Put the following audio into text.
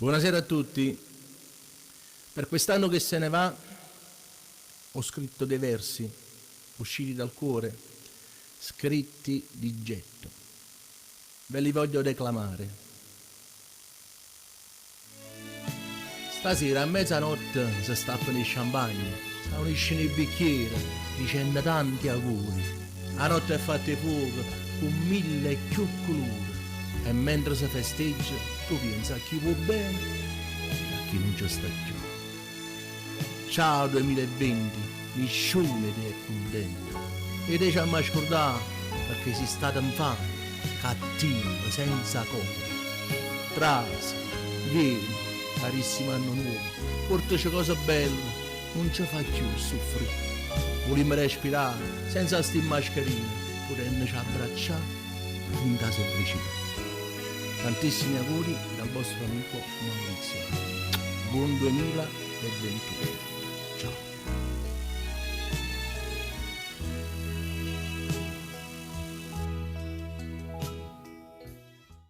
Buonasera a tutti. Per quest'anno che se ne va ho scritto dei versi usciti dal cuore, scritti di getto. Ve li voglio declamare. Stasera a mezzanotte se stappano 'e champagne, s'aunisceno 'e bicchiere dicenno tanti auguri. 'A notte è fatta 'e fuoco cu mille e cchiù culure e mentre se festeggia tu pienze a chi vuò bene e a chi nun ce sta cchiù. Ciao 2020, nisciuno 'e te è cuntento 'e te ce amma scurdà pecchè si stata 'nfame, cattiva, senza core. Trase, viene, carissimo anno nuovo, puortace cose belle, nun ce fa cchiù suffrì. Vulimmo respirà senza sti mascherine, putennoce abbraccià dint' 'a semplicità. Tantissimi auguri dal vostro amico Maurizio. Buon 2021. Ciao.